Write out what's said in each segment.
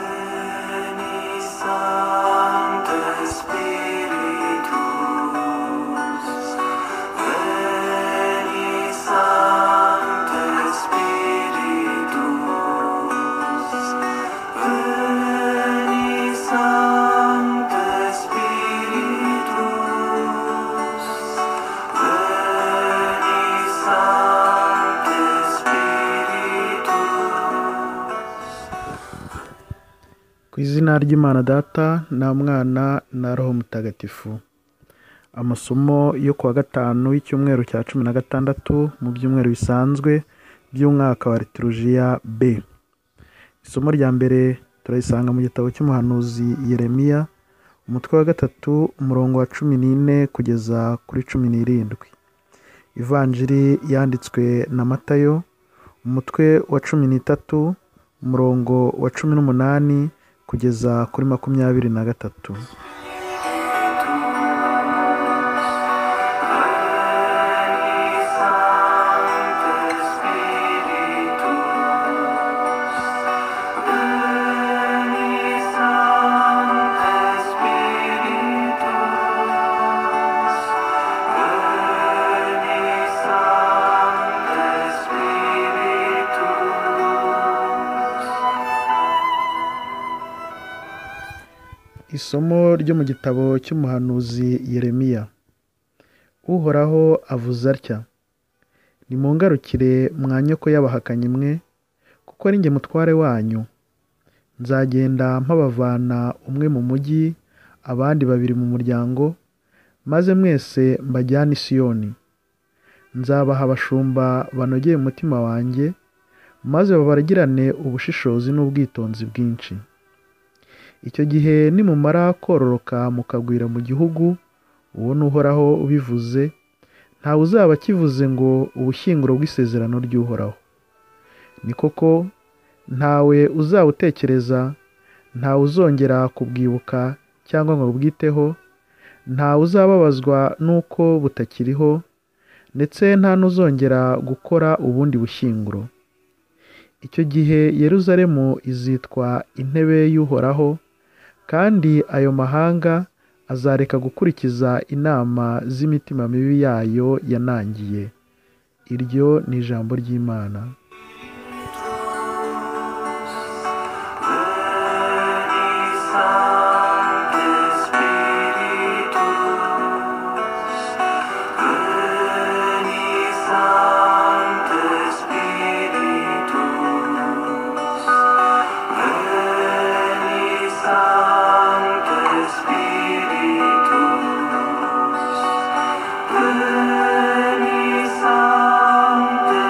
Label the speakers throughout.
Speaker 1: Veni Sancte Spiritus, Veni Sancte Spiritus, Veni Sancte Spiritus, Veni Sancte Spiritus.
Speaker 2: Ku izina ry'Imana Data na Mwana na Roho Mutagatifu. Amasomo yo kuwa gatanu y'icyumweru cya 16 mu byumweru bisanzwe by'umwaka wa Liturujia B. Isomo rya mbere turarisanga mu gitabo cy'umuhanuzi Yeremiya, umutwe wa 3, umurongo wa 14 kugeza kuri 17. Ivanjiri yanditswe na Matayo, umutwe wa 13, umurongo wa 18 kugeza kuri 23.
Speaker 1: Veni Sancte Spiritus, Veni Sancte Spiritus, Veni Sancte Spiritus.
Speaker 2: Isomo ryo mu gitabo cy'umuhanuzi Yeremiya. Uhoraho avuze atya: Nimungarukire mwa nyoko y'abahakanyi mwe, kuko ari njye mutware wanyu. Nzagenda mpabavana umwe mu mujyi, abandi babiri mu muryango, maze mwese mbajyane i Siyoni. Nzabaha abashumba banogeye umutima wanjye, maze babaragirane ubushishozi n'ubwitonzi bwinshi. Icyo gihe nimumara kororoka mukagwira mu gihugu, uwo ni Uhoraho ubivuze, ntawe uzaba akivuze ngo ubushyinguro bw'isezerano ry'Uhoraho. Ni koko ntawe uzawutekereza, ntawe uzongera kubwibuka cyangwa ngo bwiteho, ntawe uzababazwa n'uko butakiriho, ndetse nta n'uzongera gukora ubundi bushyinguro. Icyo gihe Yeruzalemu izitwa intebe y'Uhoraho, kandi ayo mahanga azareka gukurikiza inama z'imitima mibi yayo yanangiye. Iryo ni ijambo ry'Imana.
Speaker 1: Veni Sancte Spiritus, Veni Sancte Spiritus, Veni Sancte Spiritus, Veni Sancte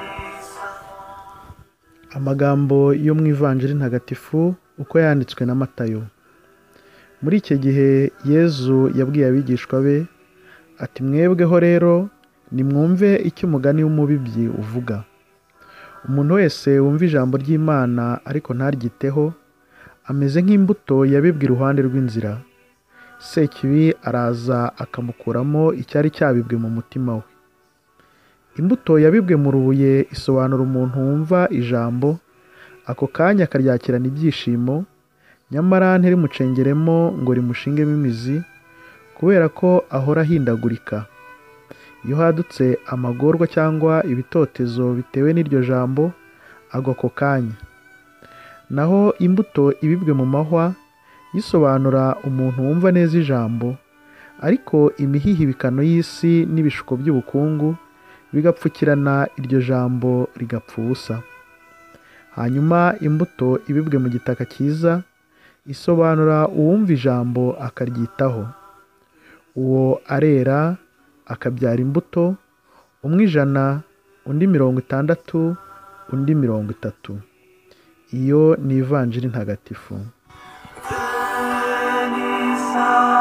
Speaker 1: Spiritus.
Speaker 2: Amagambo yo mu Ivanjiri Ntagatifu uko yanditswe na Matayo. Muri icyo gihe Yezu yabwiye abigishwa be ati: mwebweho rero nimwumve icyo umugani w'umubibyi uvuga. Umuntu wese wumva ijambo ry'Imana ariko ntaryiteho, ameze nk'imbuto yabibwe iruhande rw'inzira. Sekibi araza akamukuramo icyari cyabibwe mu mutima we. Imbuto yabibwe mu rubuye isobanura umuntu wumva ijambo, ako kanya akaryakirana ibyishimo, nyamara ntirimucengeremo ngo rimushingemo imizi, kubera ko ahora ahindagurika. Iyo hadutse amagorwa cyangwa ibitotezo bitewe n'iryo jambo, agwa ako kanya. Naho imbuto ibibwe mu mahwa yisobanura umuntu wumva neza ijambo, ariko imihihibikano y'isi n'ibishuko by'ubukungu bigapfukirana iryo jambo rigapfa ubusa. Hanyuma imbuto ibibwe mu gitaka cyiza isobanura uwumva ijambo akaryitaho. Uwo arera akabyara imbuto, umwe 100, undi 60, undi 30. Iyo ni Ivanjiri Ntagatifu.
Speaker 1: Veni Sancte